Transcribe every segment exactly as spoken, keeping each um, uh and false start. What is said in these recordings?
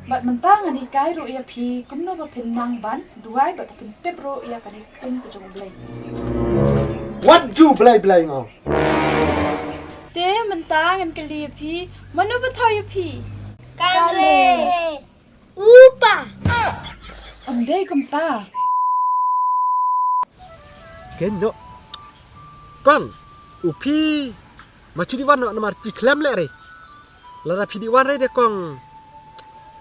Bad mynta ngan hikai ruh ïa phi kumno ba phin nang ban duwai bad ba phin tip ruh ïa kane ka ktien ka jong U Blei. Wat ju blei blei mo. Te mynta ngan kylli ïa phi, mano ba thaw ïa phi? Kare. Upa. Ym dei kumta. Ken no. Kong, u phi ma chu dih wan noh namar chi khlem leh re. Lada phi dih wan re de kong.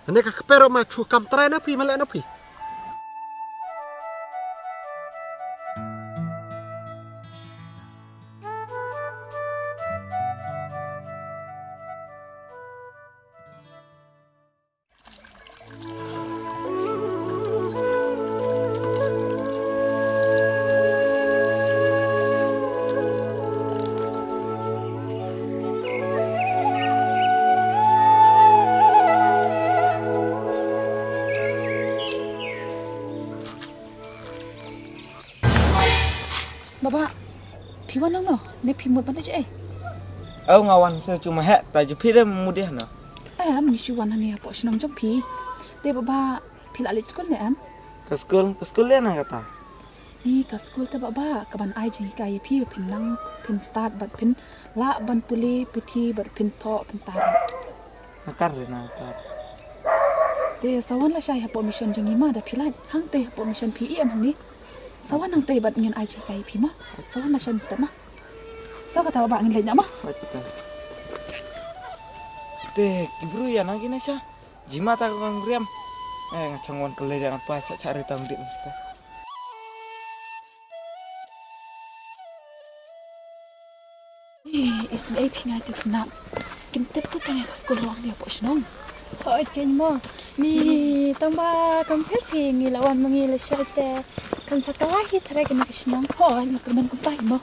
Hane ka kper ma chu kam trai na phi ma leh na phi. Baba, phi wan nangno? Ne phi mut ban leit shaei? Aw, nga wan sha chu ma heh, ta ju phi re mut ïa no. Em, ngi shu wan hangne hapoh shnong jong phi. Te baba, phi la leit skul ne em? Ka skul, ka skul ïa na kata. Ï, ka skul te baba, ka ban ai jinghikai ïa phi, phin nang, phin stad, bad phin lah ban pule puthi, bad phin thoh, phin tar. Nakar re nakar. Te sa wan lashai hapoh mission jong ngi ma da phi lait. Hangtei hapoh mission phi ïoh em hangne. Sa wan hangtei bad ngin ai jinghikai ïa phi ma. Sa wan lashai mynstep ma. To kata baba ngin leit noh ma. Te ki briew ïa nang ki na sha. Jima ta kong riam. Eh, nga chang wan kylli ïa nga pa cha cha re tang dih mynstep. Eh, is lei phi ngai tu khynnah. Kim tip tu tang ïa ka skul ruh ngi hapoh shnong. Hooid keiñ mo. Ni tang ba kam pher phi ngi la wan ma ngi lashai te. Kan sa kylla hi tharai kane ka shnong. Hooid, nga kyrmen kumta hi mo.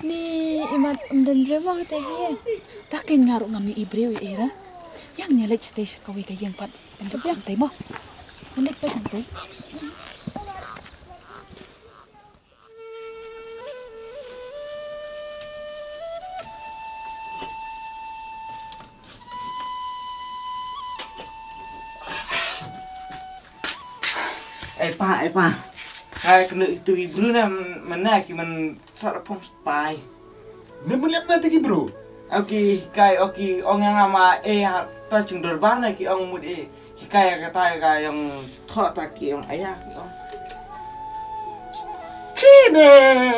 Ni imat ym don briew mo kata hi. Ta keiñ nga ruh ngam ïohi briew ïa i re. Ïa ngi leit shatei sha kawei ka ïing pat. Ngan leit pat hangtei mo. Ngan leit pat hangtei. Ei pa, ei pa. Hai kenu itu i bru na mana ki man sar phong stai. Ne mun lem na te ki bru. Oki kai oki ong yang ama eh ha ta chung dorbar na ki ong mut eh. Hikai ka tai ka ïong thoh ta ki ïong aya ki ong. Chi me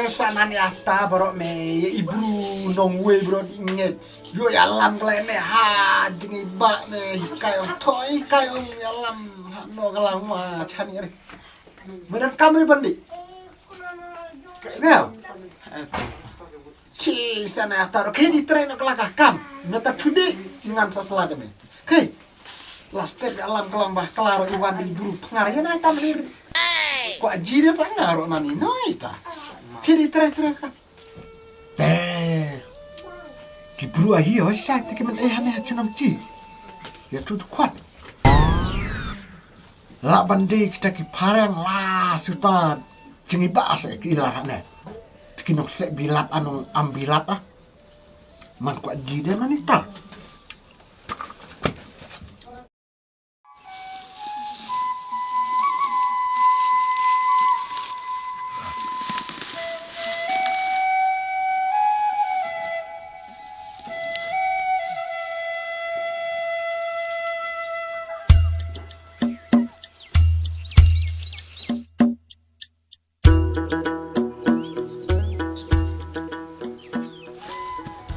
sanan ïa ta baroh me ïa i bru nongwei baroh di ngeit. Ïoh ïalam klei me ha jingibak me hikai ong thoh hikai ong ïalam ha no ka lam ma chan ïa re. Me don kam me ban dih. Sngew. Chi sana ta ro khie di trei na kala ka kam. Na ta chudi ngan sa sala de me. Khie. Lastek alam kalam bah kala ro iwan di bru pngar ya na tam ni. Ko aji de sa nga ro nani noi ta. Khie di trei trei ka. Te. Ki bru ahi hoi sa te ki men eh hane ha chunam chi. Ya tu tu kwat. La ban dei kita ki phareng la suta jingi ba ase ki la ne. Ki nok se bilat anu am bilat ah. Man kwah ji de manita.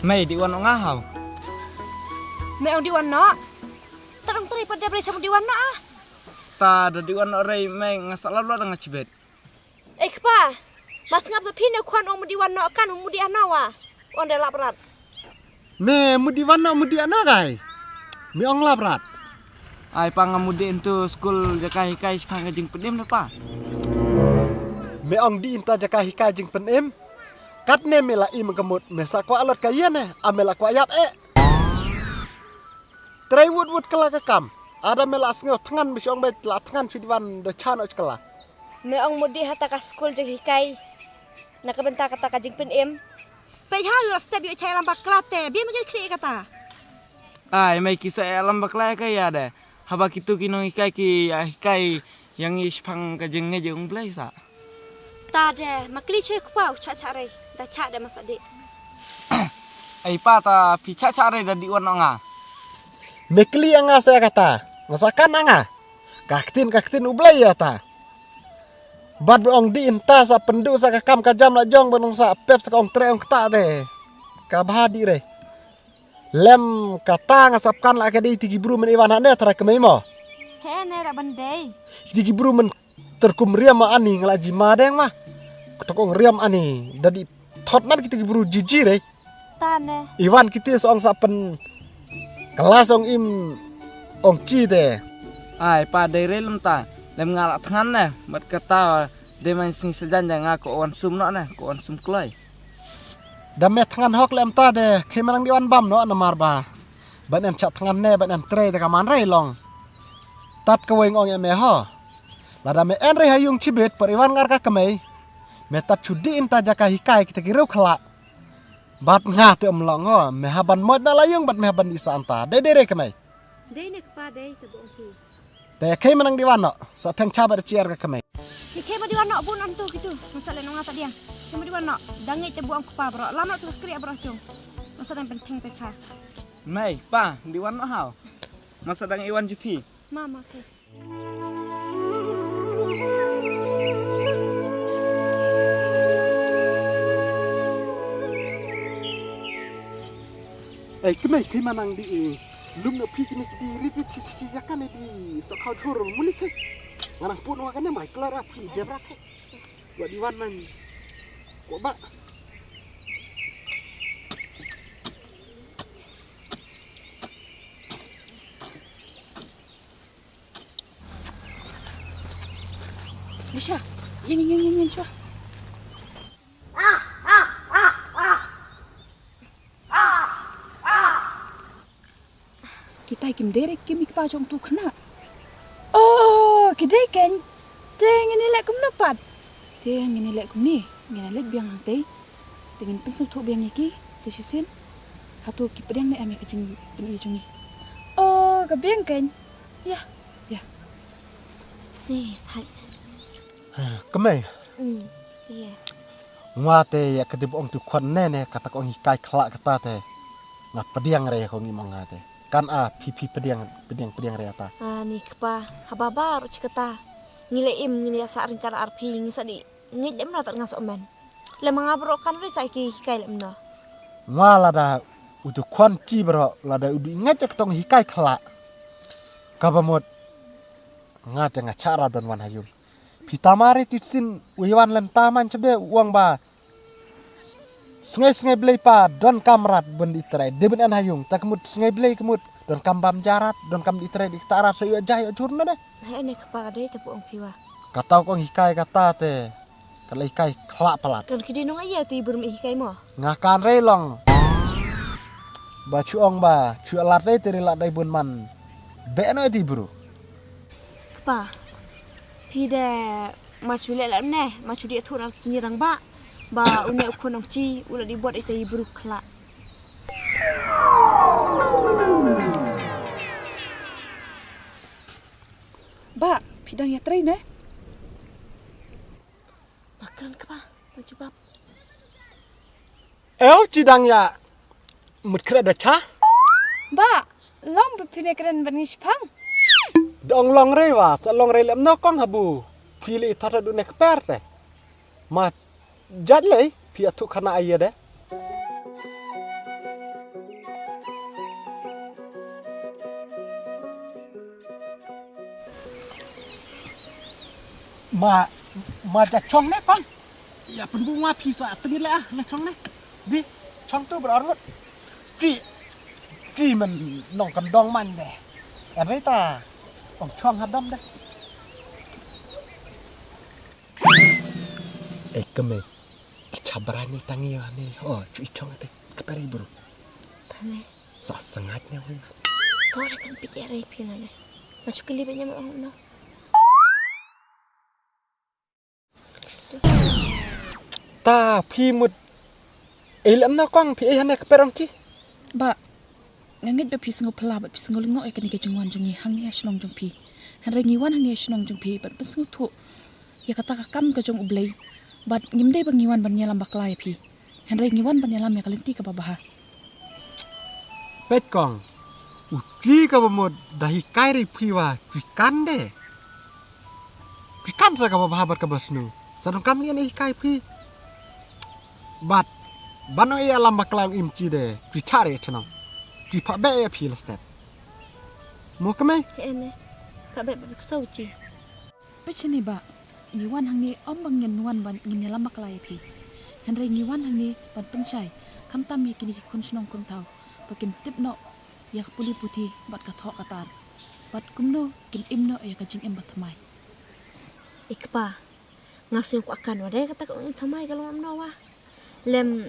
Mei di wan nga hau. Mei ong di wan no. Tadong tari pada beri sa di wan no ah. Ta da di wan no rei mei nga sa lap lap nga chibet. Eh kpa. Mas ngap sa phin khwan ong di wan no kan ong di ano wa. Ong de lap rat. Me mut di wan no mut di ano gai. Me ong lap rat. Ai pa nga mut di into skul jaka hikai shipang ka jingpynim ne pa. Me ong di inta jaka hikai jingpynim. Katne me la im ka mut me sa kwah lot ka ïa ne a me la kwah ïap eh. Trei wut wut kala ka kam. Ada me la sngew thngan me shong bet la thngan shi di wan da chan och kala. Me ong mut di hata ka skul jinghikai. Na ka bynta kata ka jingpynim. Peit ha ïa step ïa chai lam bakla te. Bim kin khlieh kata. Ai, mei ki sa ïalam bakla ka ïa de. Haba kitu ki nonghikai ki ïa hikai ïa ngi shaphang ka jingngeit jong U Blei sa. Ta de, ma kli choi kpa u cha cha rei. Da cha de masa de. Ai pa ta phi cha cha rei da dih wan nga. Me kli ïa nga sa ïa kata. Nga sa kan ïa nga. Ka ktien ka ktien U Blei ïa ta. Bad ba ong dih ynta sa pynduh sa ka kam ka jam la jong ba nong sa pep sa ka ong treh ong ktah de. Ka bha dih rei. Lem kata nga sap kan la ka dei ti ki bru men Iwan hane trai kemei mo. He ne ra ban dei. Ti ki bru men terkum riam ma ani nga la ji ma deng ma. Ketok ong riam ani dadi thot nan kiti ki bru jiji dei. Ta ne. Iwan kiti sa ong sa pen kelas ong im ong chi de. Ai pa dei rei lem ta lem nga la thngan ne mat kata dei man sing sejan ja nga ko wan sum no ne ko wan sum kloi. Da me thngan hok lem ta de khei manang di wan bam no namar ba. Ban en chat thngan ne ban en trei de ka man rei long. Tat ka weng ong eme ho. Lada me en rei ha yung chibit per Iwan ngar ka kemei. Me tat chudi inta jaka hikai kita ki reu khala. Bat nga te um long ho me haban mot na la yung bat me haban di sa anta de de rei kemei. Dei ne kpa dei te bong hi. Te khei manang di wan no sa theng cha bat chiar ka kemei. Ki khei ma di wan no bun antu kitu. Masa le nonga ta diang. Khei ma di wan no. Dangi te bong kpa bro. Lama tu kri bro chung. Masa dan penting te cha. Mei pa di wan no hau. Masa dang Iwan jipi. Mama khei. Ei kemei kei manang di i lum na phi kini di ri di chi chi chi ya kane di so kau choro muli kei. Manang pun wa kane mai klara phi debra kei. Wa di wan man. Ko ba. Lisha, yin yin yin yin sha. Kita kim dere kim ikpa jong tu khna. Oh, kidei ken. Te ngin lek kumno pat. Te ngin lek kumne, ngin lek biang hangtei. Te ngin pynsuk thu biang iki, se shisien. Hatu ki pdiang ne ame ka jing pyn jong ni. Oh, ka biang ken. Ya. Ya. Ni thai. Kemei. Hmm. Iya. Nga te ya kedip ong tu khon ne ne kata ong hikai khlak kata te. Nga pdiang re ko ngi mong nga te. Kan a phi phi pdiang pdiang pdiang re ata. Ah ni kpa haba ba ro chikata. Ngi le im ngi le sa ring kan ar phi ngi sa di. Ngi le mna tat nga so men. Le manga bro kan re sa ki hikai le mno. Nga lada u tu khon chi bro lada u di ngai te ketong hikai khlak. Kaba mot. Nga te nga chara don wan hayum. Phi tamari tu sin u iwan lem taman chebe uang ba. Sngai sngai blei pa don kam rat bun di trai de bun an hayung ta kemut sngai blei kemut don kam bam jarat don kam di trai di ta rat sa yu jai jur na de. Hai ne kpa dei ta pu ong phi wa. Kata kong hikai kata te. Kala hikai khlak palat. Kan kidi nong aye tu ibur mi hikai mo. Nga kan rei long. Ba chu ong ba chu alat rei te rei lak dai bun man. Be no ti bru. Kpa. Phi de ma chu le la ne ma chu di thu na ki rang ba. Ba une u khon ong chi u la di bot ita ibru khlak. Ba phi dang ya trei ne. Ba kren kpa ba jubab. Ew chi dang ya mut kre da cha. Ba long ba phi ne kren ban ngi shipang. Dong long rei wa sa long rei lem no kong habu. Phi le thata du ne kper te. Ma jat lei phi athu khana aye de. Ma ma ja chong ne pang. Ya pun bu ma phi sa tengil le ah le chong ne. Di chong tu berarut. Ti ti men nong kan dong man de. Arita ong chong hadam de. Eh kemei. Ki cha berani tangi ya ni. Oh chu i chong te keperi bro. Tane. Sa sangat ne wan. Ko re kan pikir ai pina ne. Machu keli banyak orang no. Ta phi mut Ei, lem na kong, phi ei hangne ka perong chi. Bah, nga ngeit ba phi sngewphylla bad phi sngewlyngngoh ïa kane ka jingwan jong ngi hangne ha shnong jong phi. Hynrei ngi wan hangne ha shnong jong phi ban pynsngewthuh ïa kata ka kam ka jong U Blei. Bad ngim dei ba ngi wan ban ïalam bakla ïa phi. Hynrei ngi wan ban ïalam ïa ka lynti kaba bha. Peit kong, u chi kaba mut da hikai ri phi wa chi kan de. Chi kan sa kaba bha bad kaba snu. Sa dong kam lien hikai phi. Bad ban ong ïalam bakla ong im chi de. Chi cha re chnong. Chi pha be ïa phi la step. Mo kame? He ne. Pha be ba kso chi. Peit shane bah, ngi wan hangne ym ba ngin wan ban ngin ïalam bakla ïa phi. Hynrei ngi wan hangne ban pynshai, khamtam ïa kine ki khun shnong khun thaw, ba kin tip noh ïa ka pule puthi bad ka thoh ka tar. Bad kumno kin im noh ïa ka jingim ba thymmai. I kpa, nga sngew kwah kan wa de kata ka ong im thymmai ka long em no wa. Lem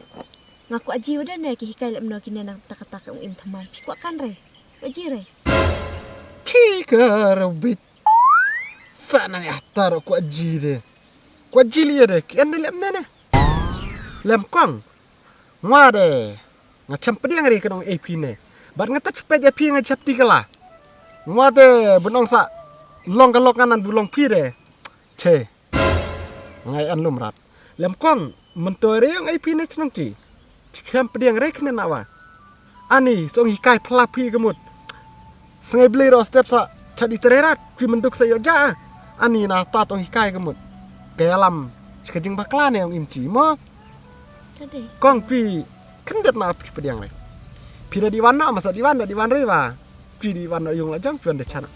nga kwah ji wa de ne ki hikai lem no kine nang tak tak ong im thymmai. Phi kwah kan re. Kwah ji re. Chi ka rabbit. Sa na ni atar kwah ji de. Kwah ji li de ki en de lem ne ne. Lem kong. Nga de. Nga cham pdiang re ka nong A P ne. Bad nga ta chupet ya phi nga chap ti kala. Nga de bunong sa. Long ka lok nganan bulong phi de. Che. Ngai an lum rat. Lem kong, mynta re ong ai phi ne chnong chi. Chi kham pdiang re khne na wa. Ani, song hikai pla phi ka mut. Sngai bli ro step sa, cha di tre rat, phi menduk sa yo ja. Ani na ta tong hikai ka mut. Ka ïalam, chi ka jing bakla ne ong im chi mo. Kong phi, khndet na phi pdiang re. Phi da di wan no, masa di wan, da di wan re wa. Phi di wan no yung la jam, phi wan de chana.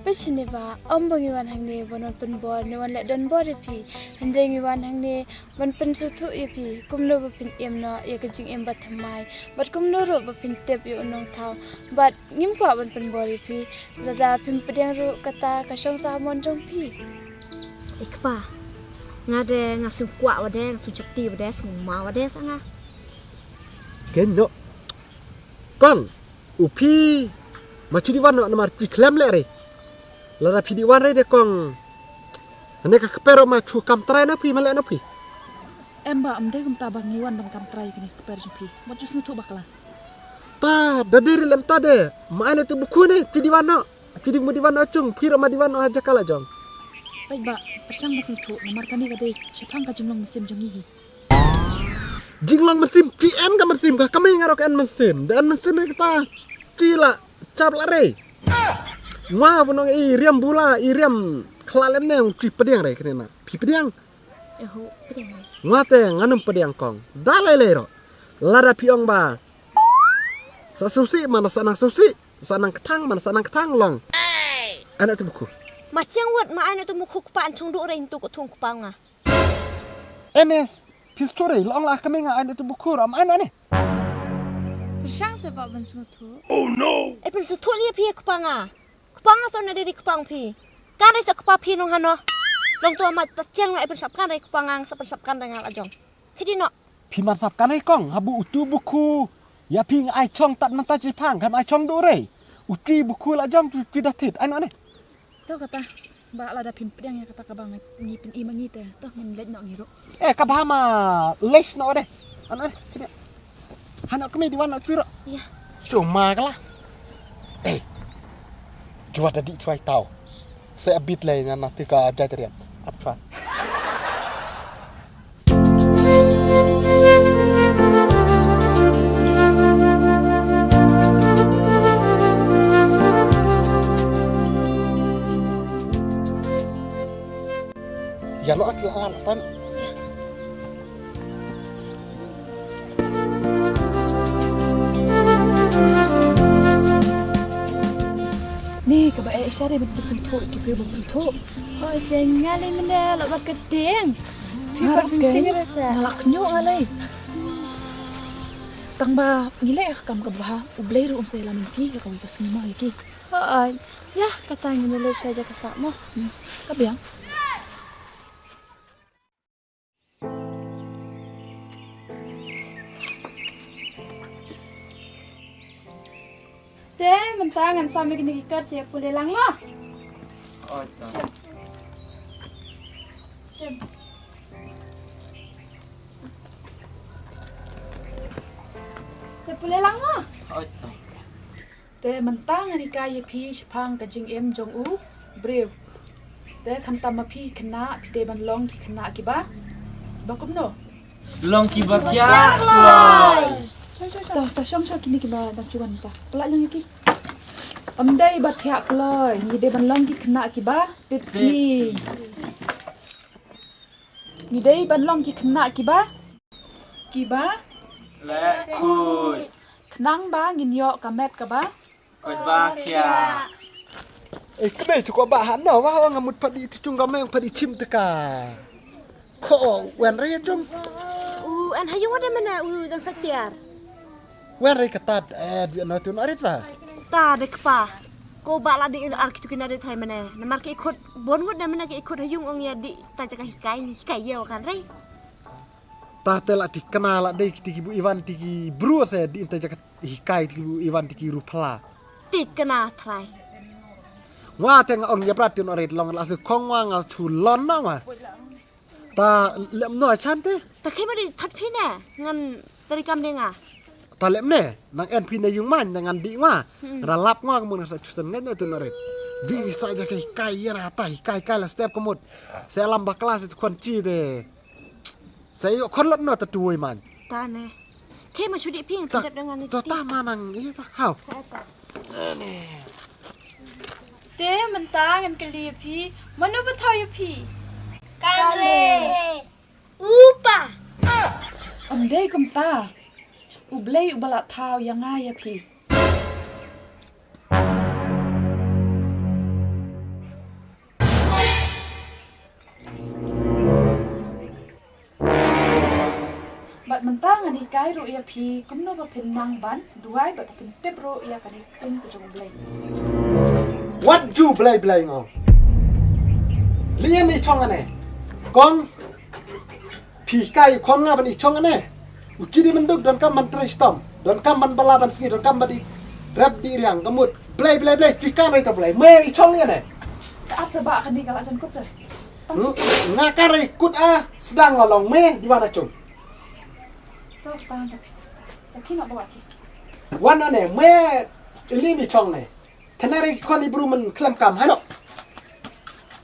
Peit shane ba, ym ba ngi wan hangne ban wan pynbor ne wan leh donbor ïa phi. Hynrei ngi wan hangne ban pynsngewthuh ïa phi kumno ba phin im noh ïa ka jingim ba thymmai. Bad kumno ruh ba phin tip ïa u nongthaw. Bad ngim kwah ban pynbor ïa phi. Lada phim pdiang ruh kata ka shong sa ha mon jong phi. I kpa, nga de nga sngewkwah wa de, nga sngewchapti wa de, sngewma wa de sa nga. Ken noh. Kong, u phi ma chu di wan noh namar chi khlem leh re. Lada phi di wan re de kong. Ane ka kper ma chu kam trai na phi ma leh na phi. Em ba, ym dei kumta ba ngi wan ban kam trai kane ka kper jong phi. Ma chu sngewthuh bakla. Ta, da dei re lem ta de. Ma ai na tu buku ne, chu di wan noh. Chu di mu di wan noh chung, phi ra ma di wan noh ha jaka la jong. Peit ba, pyrshang ba sngewthuh, namar kane ka dei shaphang ka jinglong mynsiem jong ngi hi. Jinglong mynsiem, chi en ka mynsiem ka, ka mei nga rok en mynsiem, da en mynsiem re kata, chi la, chap la re. Nga bunong i riam bula, i riam khla lem ne, chi pdiang re kane na, phi pdiang. Eho, pdiang. Nga te, nga num pdiang kong, da lai lai ro. Lada phi ong ba, sa susi, mana sa nang susi, sa nang ktang, mana sa nang ktang long. Ana tu buku. Ma chiang wat, ma ana tu buku kpa an chung du re tu ko thung kpa nga. Enes, pistore, long la kami nga ane tu bukur, am ane ane. Pyrshang se ba ban sngewthuh. Oh no. E pynsngewthuh li phi kpa nga. Kpa nga so na dei kpa phi. Kan dei sa kpa phi nong hano. Long tu amat ta cheng nga e pynshap kan dei kpa nga sa pynshap kan dei nga la jong. Phi di no. Phi man sap kan dei kong, habu utu buku. Ya phi nga ai chong tat man ta chi phang, kan ai chong du re. Uti buku la jong tu tu da thit, ane ane. To kata, ba lada phim pdiang ïa kata kaba ngi pyn-i ma ngi te, to ngin leit noh ngi ruh. Eh, kaba ma leit noh de. An an, kine. Hano kami di wan noh piro. Iya. Cuma kala. Eh. Ki wat da di chuai tau. Se abit lei na na tika jai terian. Ap chuan. Ïa lo ak la lan tan. Ni kaba eh shari bit sum thu ki pe bit sum thu. Oi, teng ngali mene lo bat ka teng. Ngarap ke ngalak nyo ngalai. Tang ba ngi leh ka kam ka bha, U Blei ruh um sa ïalam ïa ki, ïa kawei ka sngi ma ïa ki. Hooid, ïa kata ngin leit sha jaka sah mo. Hmm. Ka biang. Te mynta ngan sam ïa kine ki kat sha pule lang mo. Hooid. Shim. Shim. Pule lang ma. Te mynta ngan hikai ïa phi shaphang ka jingim jong u briew. Te khamtam ma phi khynnah, phi dei ban long ki khynnah kiba, ba kumno? Long kiba thiah kloi. To, to shong shong kine kiba, ba chuan ta. Pala lang ki. Ym dei ba thiah kloi, ngi dei ban long ki khynnah kiba tipsngi. Ngi dei ban long ki khynnah kiba, kiba leh khuid. Khnang ba ngin ïoh ka met kaba, kaba thiah. Eh, kmie tu ko ba ha no wa nga mut padi tu chung ga meng padi chim teka. Ko wen re chung. U an hayu wa da mana u dang sa tiar. Wen re kata, eh, du no tu no rit wa. Ta de kpa. Ko ba la di ar kitu kina de thai mana. Namar ke khut bon ngut da mana ke khut hayung ong ya di ta jaka hikai hikai ya kan re. Ta te la ti kana la dei ki ti ki bu Ivan ti ki bru se di inte jaka hikai ti ki bu Ivan ti ki ru phla. Ti kana trai. Wa te nga ong ya prat ti no rit long la se khong wa nga chu lon na wa. Ta lem no chan te. Ta khema di that phi ne ngan tari kam de nga. Ta lem ne nang en phi ne yung man nang ngan di nga. Hmm. Ra lap nga mun sa chusen ngai ne tu no rit. Di sa ja kai kai ya ra ta kai kai la step kemut. Sa lam ba klas tu kon chi de. Sa yo kon lot no ta tu woi man. Ta ne. Khema shu di phi ngan ta, tep de ngan ni to ti. Ta ma nang ïa ta. Hau. Sa ta. Te mynta ngan kylli ïa phi, mano ba thaw ïa phi? Kan re. Upa. Ym dei kumta. U Blei uba la thaw ïa nga ïa phi. Bad mynta ngan hikai ruh ïa phi kumno ba phin nang ban duwai bad ba phin tip ruh ïa kane ka ktien ka jong U Blei. Wat ju Blei Blei ngo. Liam i chong ane. Kong phi kai khom nga ban i chong ane. U chi di menduk don kam ban trei stom. Don kam ban bala ban sngi don kam ban i rep di riang kamut. Blei Blei Blei phi kan rei ta Blei. Me i chong ane. Ka ap sa ba kane ka la jan kut te. Hmm? Nga ka rei kut a sdang la long me di wan a chung. To ta ta phi. Ta phi na ba wa ki. Wan ne me ili mi chong ne. Tena rei ki khon i bru men klem kam hano.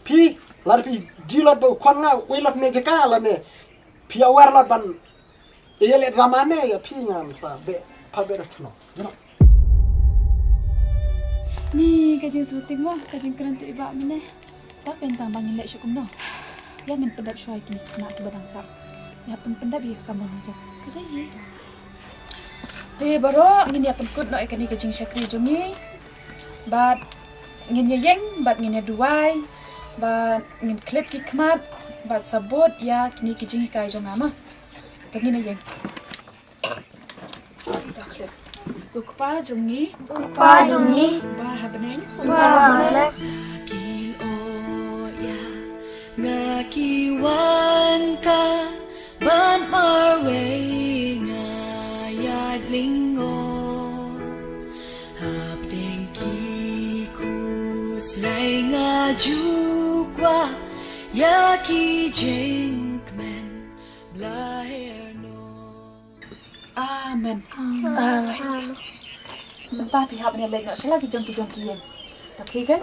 Phi la phi ji lot ba u khon nga u lot ne jaka la ne. Phi aware lot ban Ïa leh drama ne ïa phi ngam sa be pha be da chuno. Ni ka jingshooting mo ka jingkren te i bah mane. Ta pen tang ba ngin leh shuh kumno. Ïa ngin pyndep shuwa ïa kine ki khynnah kiba dang sah. Ïa pyn pyndep ïa ka kamon jong. Ka dei hi. Te baroh ngin ïa pynkut noh ïa kane ka jingshakri jong ngi. Bad ngin ïa ïeng bad ngin ïa duwai bad ngin khlip ki khmat bad sabot ïa kine ki jinghikai jong nga mo. Te ngin ïa ïeng. Ko Kpa jong ngi. Ko Kpa jong ngi. Ba ha bneng. Ba ha bneng. Ki ïoh ïa nga ki wan ka ban marwei nga ïaid lyngngoh. Hapdeng ki khuslai nga ju kwah ïa ki jingkmen. Blei her noh. Amen. Amen. Mynta phi hap ne leit noh sha la ki jong ki jong ki ïing. To khie kan?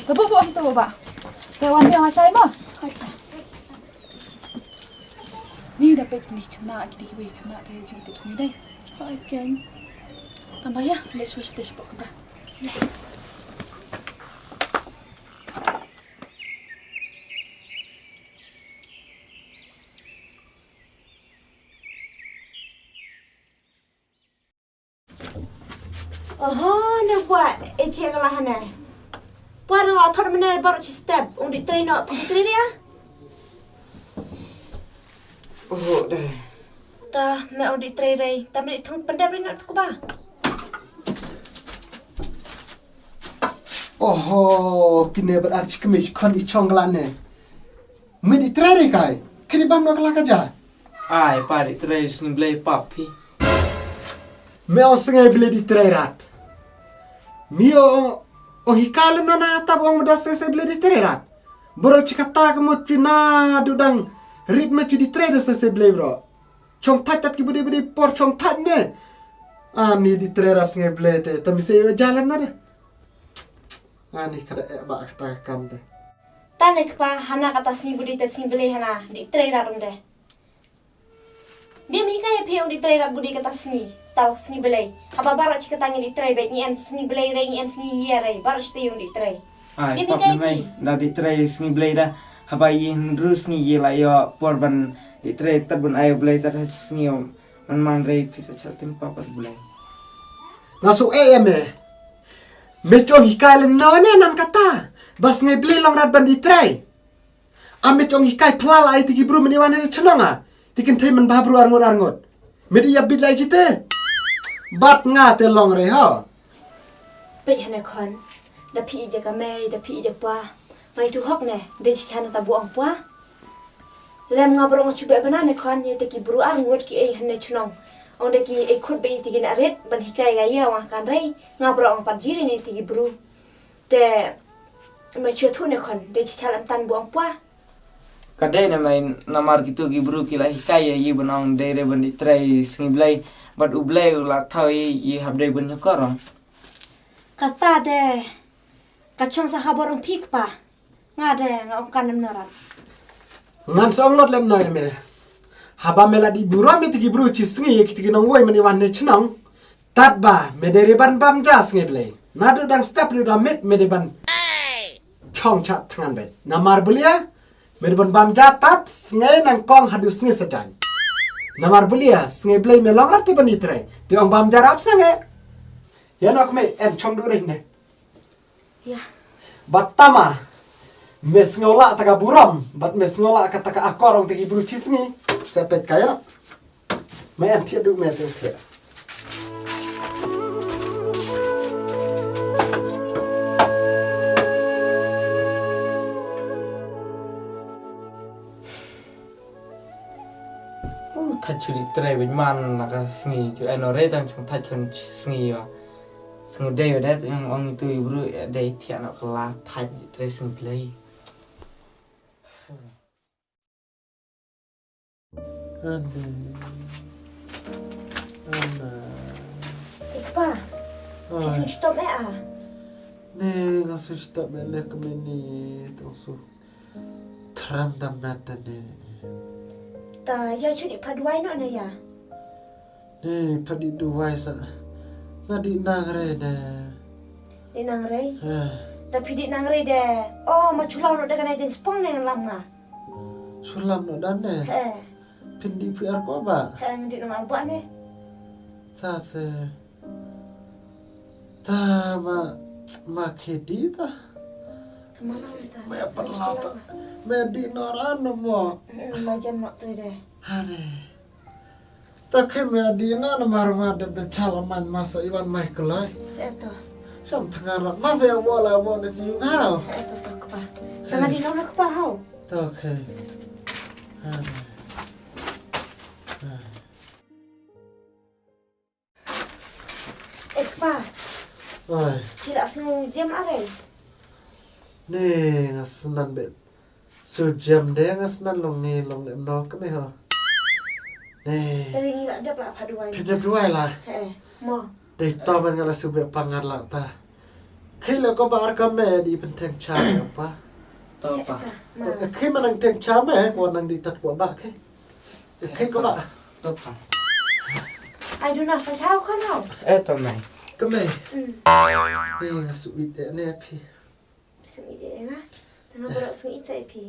To buh buh to ba. Sa wan biang la shai mo. Ni da peit ni khynnah ki dei kiwei khynnah te jingtip sngi dei. Hooid kan. Tang ba ïa leit shuwa shatei shapoh kamra. Oho, ne bwa, e thia ka la hane. Bwa na la thot mene baru chi step, ung di trei no, di trei dia. Oho, dai. Ta, me ung di trei rei, ta me di thung pendep rei no tu ba. Oho, kine bad archi kemich kon i chong la ne. Me di trei rei kai, kini bam no ka la ka ja. Ai, pa di trei sngewblei pap phi. Me ong sngew Blei di trei rat. Mi ong, ong hi ka lem na na ta ong da se se Blei di trei rat. Bro chi kata ka mo chi na du dang rit me chi di trei da se se Blei bro. Chong thait tat ki budi budi por chong thait ne. Ani di trei rat sngi Blei te, te mi se ïa jalan na de. Ani kada eh ba kata kam te. Tane kpa hana kata sngi budi te sngi Blei hana di trei rat de. Bia mi hikai ïa phi ong di trei rat budi kata sngi. Taw sngi Blei. Haba baroh chi kata ngi di trei bad ngi en sngi Blei rei ngi en sngi ïa rei. Baroh chi te ong di trei. Ai, pap ni mai, da di trei sngi Blei da. Haba i hynru sngi i la ïoh por ban di trei tad ban ai Blei tad ha sngi man man rei pisa chal tim pap ar Blei. Nga su e em e. Me chong hikai len no ne nan kata. Bas ngai Blei long rat ban di trei. Ame chong hikai phlal ai tiki bru meni wan ne chnong a. Tikin thei man ba bru arngut arngut. Medi ya bit lai kite. Bat nga te long rei ho. Pei hane khon. Da phi ija ka mei, da phi ija pwa. Mai tu hok ne, de chi chana ta buang pwa. Lem nga bru nga chube bana ne khon ye tiki bru arngut ki ei hane chnong. Ong de ki ei khut be tiki na rit, ban hikai ga ya wang kan rei. Nga bru nga pat jiri ne tiki bru. Te, me chua thu ne khon, de chi chal em tan buang pwa. Ka dei ne mai namar kitu ki bru ki la hikai ya yi ban ong dei re ban di trei sngi Blei, bad u Blei u la thau yi, yi hap dei ban nyokor ong. Kata de, ka chong sa habar ong phi kpa. Nga de, nga ong kan em noran. Ngan sa ong lot lem noi me. Haba me la di bura me tiki bru chi sngi ya kitiki nong woi mani wan ne chnong. Tat ba, me dei re ban bam ja sngi Blei. Na du dang step ri da mit me dei ban chong chat thngan bet. Namar bulia, me dei ban bam ja tat sngi nang kong hadu sngi sajan. Namar bulia, sngi Blei me long rat ti ban itrei. Ti ong bam ja rap sngi. Ya nok me, en chong du ring ne. Ya. Bat tama. Me sngola ta ka buram, bat me sngola ka ta ka akor ong tiki bru chi sngi. Sepet kaya. Me en thiah du me te thiah. Uh, thait chuli trei bit man na ka sngi, ju eno re tang chung thait chun sngi wa. Sngi dei wa det yang ong itu ibru dei thiah na kala thait trei sngi Blei. Ande. Ande. Ikpa. Ai. Phi sum stop eh ah. Ne, nga sum stop eh leh kemini tong su. Tram da met ne. Ta ya chuni pha duwai no ne ya. Ne, pha di duwai sa. Nga di nang re ne. Di nang re? Eh. Da phi di nang re de. Oh, ma chulau no da kana jen spong ne lam nga. Chulam no dan ne. He. Phin di phi ar ko ba. He, ngi di no ar ba ne. Sa se. Ta ma, ma kheti ta. Ma la ta. Ma ya pan la ta. Ma di no ran no mo. Mm, ma jem no tu de. Hare. Ta khe ma di na na mar ma de be chala man ma sa iwan mai kelai. Eto. Sam tengah rat ma sa ya wala wala ci ha. Eto to kpa. Tengah di no kpa hau. Ta khe. Hare. Hare. Eh, kpa. Oi. Ki la sngew jem are. Ne, nga snan bet. Su jem de nga snan long ne long ne no kane ho. Ne. Tadi ngi la dep la pha duwai. Pha dep duwai la. He, mo. Dei to ban nga la su be pangar la ta. Khi la ko ba ar ka me di pen teng cha pa. To pa. Khi ma nang teng cha me ko nang di tat ko ba khi. Khi ko ba. To pa. Ai du na fa chao ko no. Eh to mai. Ka me. Mm. Dei nga su i de ne phi. Su i de nga. Tanga ba su i cha phi.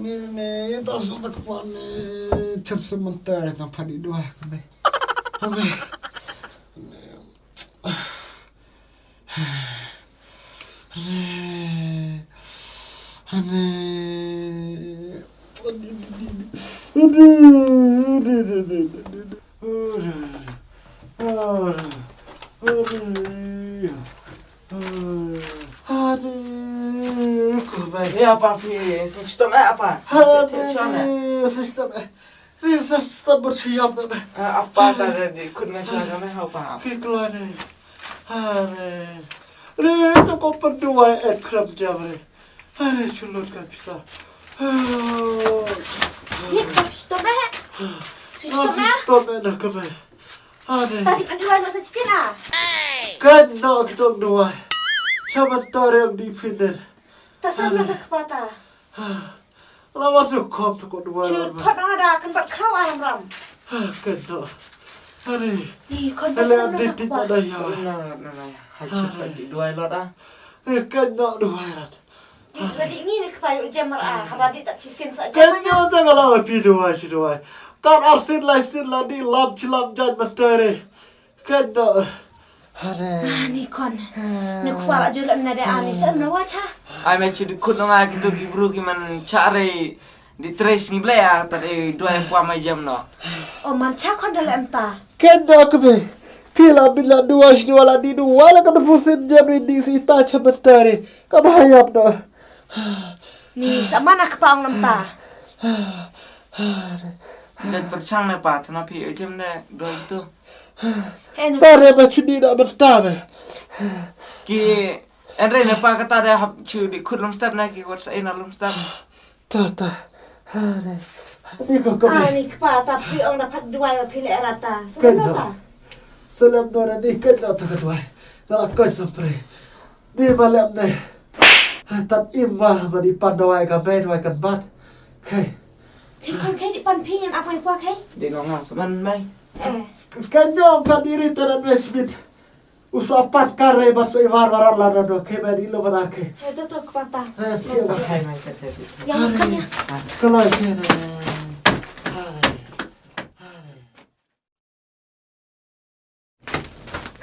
Ni ni ta su ta kpa ni chap sa manta ta pha di dua ka ni. Hame. Hame. Hame. Aduh, ko bai. Eh, apa phi? Sum chitom eh, apa? Aduh, sum chitom eh. Ri sa sta ber shu ïap na me. Ah, apa ta re di khun nga sha ka me ha pa. Ki kla ne. Ha re. Re to ko pynduwai et khrem jam re. Ha re shu lut ka pisa. Ni ka pis to me. Sus to me. Sus to me na ka me. Ha re. Tadi pynduwai lo sa shisien ah. Kan no ki to duwai. Shaman to re di phin den. Ta sa na ta kpa ta. La wa su khom tu ko duwai. Chu thot na da kan bat khraw aram ram. Kan to. Ani. Ni kon ta sa na ta kpa. Na na na. Hai chu kan di duwai lot ah. Kan to duwai lot. Di la di ni ne kpa yu jemar ah. Haba di ta chi sin sa jemar. Kan to ta la wa pi duwai si duwai. Kan ar sin lai sin la di lam chi lam jan man tare. Kan to. Hare. Ah, ni kon. Ni kwar aju lam na de ani sem na wacha. Ai me chi di khun nga ki to ki bru ki man cha re di tres ni ble ya ta de duwai kwa mai jam no. O man cha kon da lem ta. Kan to ke be. Ki la bin la duwai shi duwai la di duwai la ka da pusin jam re di si ta cha betare. Ka ba hayap no. Ni sa mana ka pa ong lam ta. Jat perchang ne pa tana pi ujim ne duwai to. Tare ba chudi da benta be. Ki en re ne pa kata da hap chudi khut lum step na ki wat sa ina lum step. Ta ta. Hare. Ni ko ko. Ah, ni kpa ta pi ong na pat duwai ba pi le rata. Kan ta. Salam dora ni kan ta ta duwai. Na la ko sa pre. Ni ba lem ne. Tat im ba ba di pan duwai ka be duwai kan bat. Ke. Ke kon ke di pan pi ngan apai kwa ke. Di nong ngas man mai. Eh. Kan nyong kan diri taran wes bit. Usu apat kare ba so iwar waran la do ke ba di lo ba ke. He to to kpata. Eh, ti ba. Hai mai ke te. Yang kan ya. Kalau ke ne. Hai. Hai.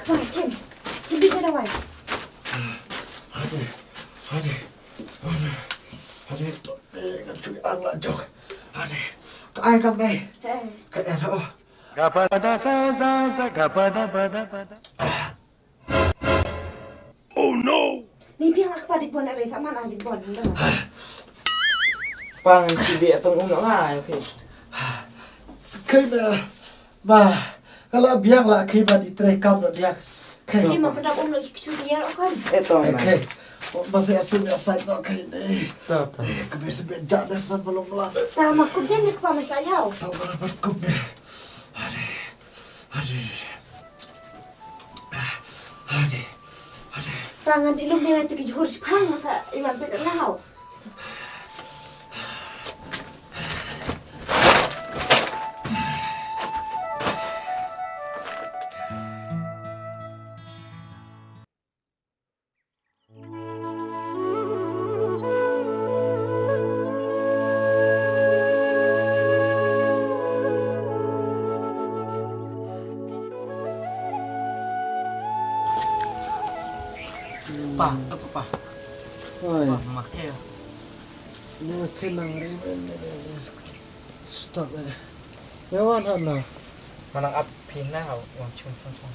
Kpa chim. Chim bi ke dawai. Hadi. Hadi. Hadi. To eh kan chui ang la jok. Hadi. Ka ai kan dai. Eh. Kan eh oh. Gapada sa sa sa gapada pada pada. Oh no. Ni biang ak pa dik bon are sa man dik bon. Pang chi de tong um na ngai. Kai na ba kala biang la kai ba di tre kam na biang. Kai. Ni ma penda um lo ki chu biang kan. Eh tong. Kai. Ba sa sun ya sai no kai ni. Ta ta. Ka be se be ja da san belum la. Ta ma kup jen ni kpa ma sa yau. Ta ma kup ni. Hadi. Hadi. Hadi. Hadi. Tangan di lum dengan tu ki jhur si pang masa iwan pet na hau. Pa, ako pa. Oi. Pa, mamakhe. Mamakhe lang rin. Stop eh. Wan hano. Manang ap pina wan chung chung chung.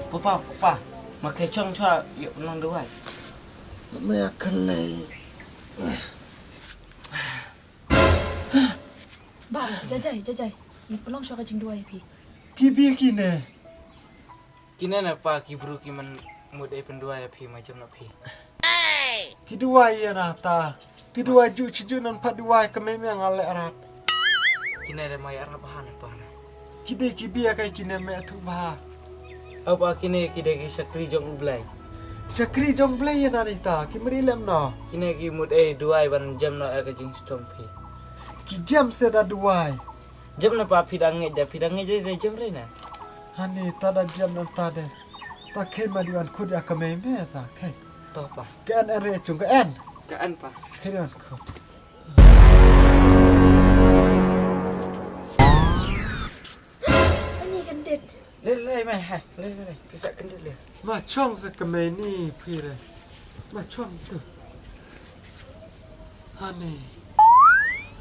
Papa, papa, ma ke chong chwa yo nong duwai. Me ya kale. Ba, jajai, jajai. Ngi pynlong shuwa ka jingduwai ïa phi. Ki bia kine. Kine na pa ki bru ki man mut ei pynduwai ïa phi ma jem na phi. Ki duwai ïa na ta. Ki duwai ju chi ju nan pat duwai ka me me ngal le rat. Kine de mai arab han pa na. Ki dei ki bia kai kine me thu bha. Apa kine ki dei ki shakri jong U Blei. Shakri jong Blei ïa nani ta ki mri lem no. Kine ki mut ei duwai ban jem no ïa ka jingshitom phi. Ki jem se da duwai. Jem na pa phi da ngeit da phi da ngeit da jem re na. Hani ta da jem na ta de. Ta khei ma diwan khut ïa ka mei me ta khei. To pa. Ka en re chung ka en. Ka en pa. Khei diwan khut. Ani kan det. Le le me ha le le le pisa kan det le. Ma chong sa ka me ni phi re. Ma chong tu. Ani.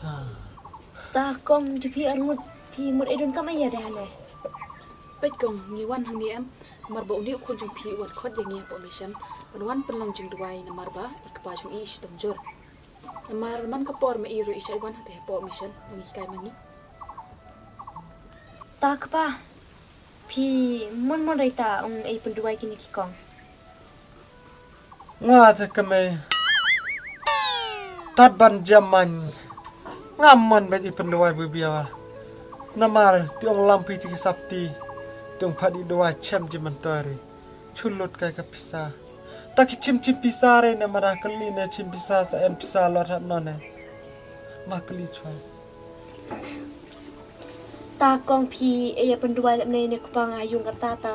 Ha. Ta kong, jong phi arngut, phi mut ei don kam ïa de hale. Peit kong, ngi wan hangne em, namar ba une u khun jong phi u wan khot ïa ngi hapoh mission, ban wan pynlong jingduwai namar ba i kpa jong i i shitom jur. Namar man ka por ma i ruh i shait wan hangte hapoh mission, ba ngi hikai ma ngi. Ta kpa, phi mon mon rei ta ong ei pynduwai kine ki kong. Nga te kmie. Tat ban jam man. Ngam mon bad i pynduwai bibiawa. Namar te ong lam phi te ki sap ti. Te ong phat i duwai chem ji man tori. Chulut kai ka pisa. Ta ki chim chim pisa re ne mara kali ne chim pisa sa en pisa lot hat non ne. Ma kali chwa. Ta kong phi ei ïa pynduwai ne ne kpa nga yung kata ta.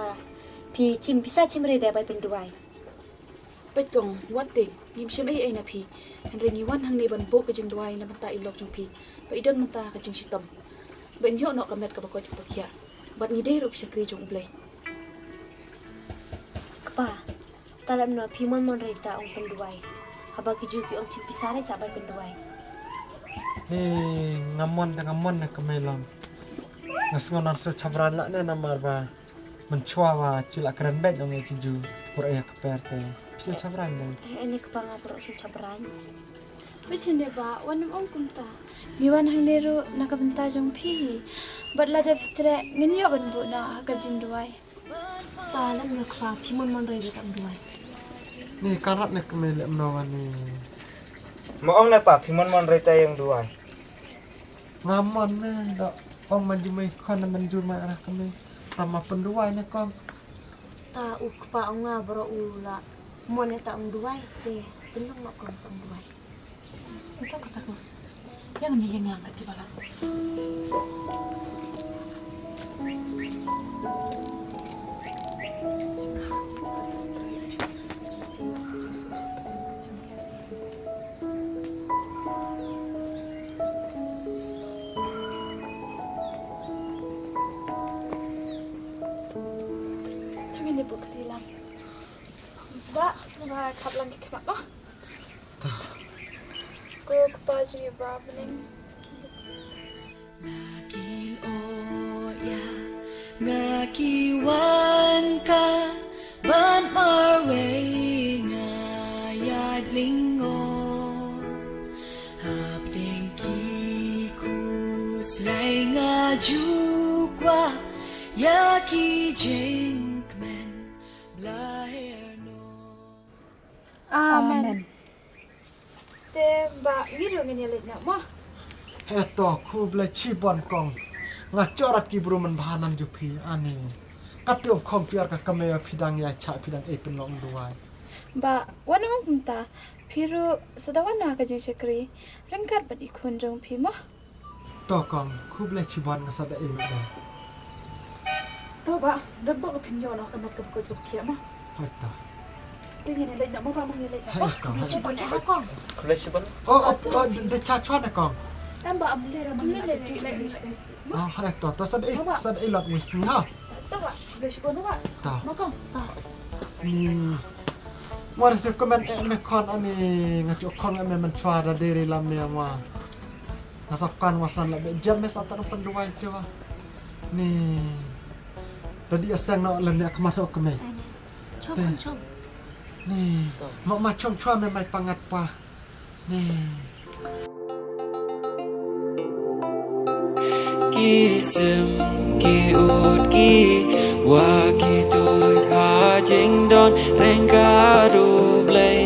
Phi chim pisa chim re da bai pynduwai. Peit kong, wat ding, ngim shim ei ei na phi. Hynrei ngi wan hangne ban buh ka jingduwai na bynta i lok jong phi. Ba i don mynta ka jingshitom. Ba in ïoh noh ka met kaba koit kaba khiah. Bad ngi dei ruh ki shakri jong U Blei. Kpa, ta lem no phi mon mon rei ta ong pynduwai. Haba ki ju ki ong chim pisa rei sa bai pynduwai. Ni nga mon da nga mon na ka mai long. Nga sngew nang so chabran la ne namar ba. Mynchwa wa chi la kren bet ong ki ju. Pur ïa ka per te. Pisa chabran de. Eh, ini kpa nga pur so chabran. Pichin de ba, wan ong kumta. Mi wan hangne ruh na ka bynta jong phi. Bad lada phi treh ngin ïoh ban buh na ha ka jingduwai. Ta lem na kpa phi mon mon rei rei kam duwai. Ni karat ne kmie lem no wan ni. Ma ong ne pa phi mon mon rei ta ïa duwai. Nga mon ne da ong man ju mai khon ne man ju mai arah kmie. Ta ma pynduwai ne kong. Ta u kpa ong nga bro u la mon ne ta ong duwai te pynlong ma kong ta ong duwai. Kata kata ko. Yang ni yang lang kat kibala. Tang ini bukti lang. Ba, ba khap lang ki khmat ba. Ko kpa jri bra bening. Nga ki oya, nga ki wan ka ban marwei nga yad lingo. Hapdeng ki kuslai nga ju kwah ïa ki jingkmen. Bla her no. Amen. Amen. Te ba ngi ruh ngin ïa leit noh mo. He to khublei chibon kong. Nga chorat ki bru man bha nam ju phi ani. Ka tiong khom piar ka kamei phi dang ïa cha phi dang ei pynlong duwai. Ba wan ong kumta phi ruh sa da wan na ka jingshakri ryngkat bad i khun jong phi mo. To kong, khublei chibon nga sa da ei noh da. To ba, da ba ka phin ïoh noh ka met ka bakut ka bakhiah ma. Hai to. Te ngin leit noh ma ba ma ngin leit noh. Hai to. Khublei chibon eh ha kong. Khublei chibon. Oh, oh, oh, da cha chwa na kong. Em ba am le ra ma ngin leit. Ah, hai to, to sa da ei, sa da ei lot ngi sngi ha. To ba, khublei chibon ba. To. Ma kong, to. Ni. War se comment eh me khon ani nga chu khon eh me man chwa da dei ri lam me ma. Nga sap kan wa san la be jam me sa ta pynduwai te wa. Ni. Tadi asang no la ne khmat ok me. Chom, chom. Ni. Ma ma chom chwa me mai pangat pa. Ni. Ki sim ki ut ki wa ki tut ha jingdon reng ka du blei.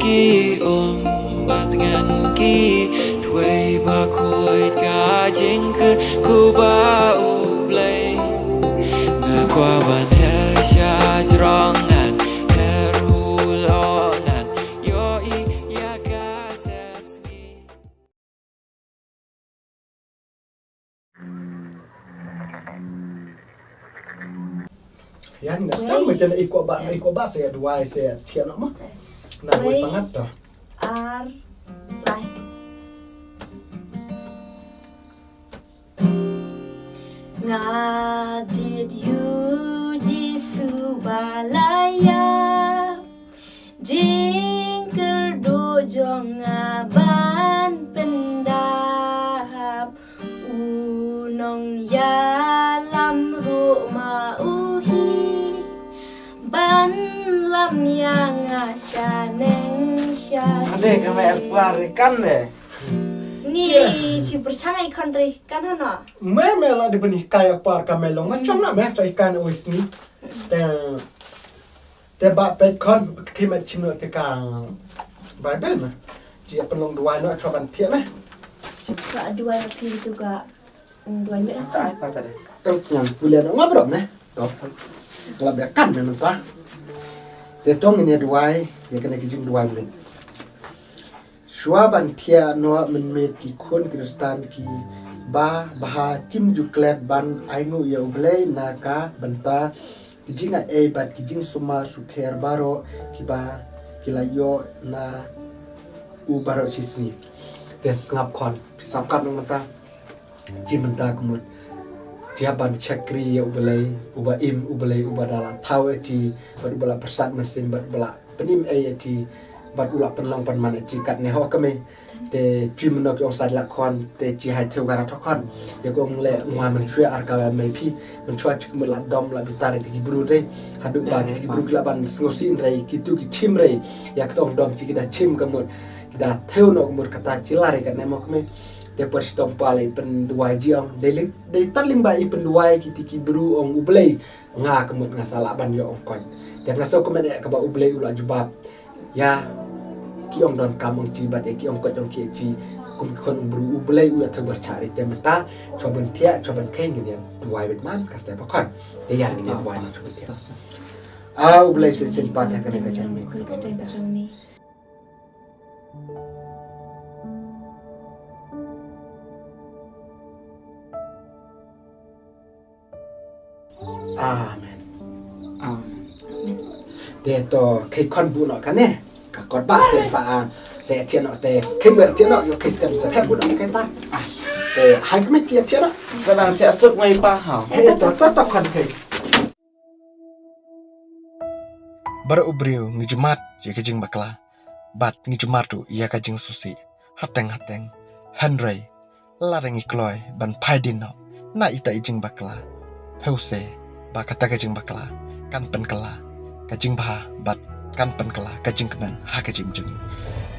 Ki um bat ngan ki twei ba khuid ka jingkut ku ba u blei. Nga kwah ban her sha jrong ngan her hulo ngan yo i ya ka ser sngi. Yan, nga sdang macam ikut ba, ikut ba saya dua, saya tiap nak mah. Nak buat pangat dah. Ar, lai. Nga jied ïa u Jisu ba la ïap, jingkyrduh jong nga Kan lam ïa nga shaneng sha. Ade ka me par kan de. Ni chi pyrshang ai kan re kan hano. Me me la de bani kai par ka me long. Ma chong na me tai kan o isni. Te te ba pet kon ki me chim no te ka Bible me. Chi ap long duai no cho ban thiah me. Sa duai phi tu ka. Duai met. Ta ai pa ta de. Kan ngan pule na ngabro me. To. Ngalap de kan me mynta. Te tong ine duai, ïa kane ki jingduai met. Shuwa ban thiah noh mynmiet ki khun Khristan kiba bha kim ju klet ban ainguh ïa U Blei na ka bynta ki jingai bad ki jingsumar sukher baroh kiba ki la ïoh na u baroh shisngi. Te sngap khon, sngap kat nang mynta. Chi mynta ka mut. Chi hap ban shakri ïa U Blei, uba im, U Blei, uba da la thaw ïa chi, bad uba la pyrsad mynsiem, bad uba la pynim ei ïa chi, bad u la pynlong pynman ïa chi katne ho ka me. Te chi mynno ki ong sa la khon, te chi hai thew gara tho khon. Ïa ka ong le ngwa mynshuwa ar ka me phi, mynshuwa chi ka mut la dom la bitar ïa ki bru te. Haduh ba ki bru ki la ban sngewsih rei, ki tu ki chim rei. Ïa ka ong dom chi ki da chim ka mut, ki da thew noh ka mut kata chi la rei katne mo ka me. Te por shitom pale i pynduwai ji ong. Dei li, dei tat lyngba i pynduwai kiti ki bru ong U Blei. Nga ka mut nga sa lah ban ïoh ong koit. Te nga sngewkmen eh kaba U Blei u la jubab. Ïa ki ong donkam ong chi bad ïa ki ong koit ong ki chi. Kum ki khun U Blei, U Blei u ïa thaw bar chari te mynta. Cho ban thiah, cho ban kheng ngin ïa duwai bad man ka step khon. Te ïa ngin ïa duwai na cho ban thiah. A U Blei shisien pat ha kane ka jingmut. Amen. Amen. Te to khei khon bu no kane. Ka kot ba te sa a se thiah no te khei ber thiah no ïoh khei stem se phe bu no khei ta. Te hai kme thiah thiah no. Sa dang thiah suk ngai pa ha. He to to to khon khei. Baroh u briew ngi ju mad ïa ka jingbakla bad ngi ju mad ruh ïa ka jingsngewsih hateng hateng. Hynrei lada ngi kloi ban phai dien noh na ita i jingbakla, phi sngewsih ba kata ka jingbakla kan pynkylla ka jingbha bad kan pynkylla ka jingkmen ha ka jingim jong ngi.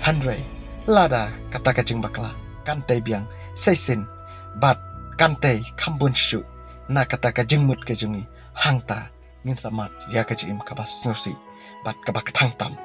Hynrei lada kata ka jingbakla kan tei biang shisien bad kan tei kham bun shuh na kata ka jingmut ka jong ngi, hangta ngin sa mad ïa ka jingim kaba sngewsih bad kaba kthang tam.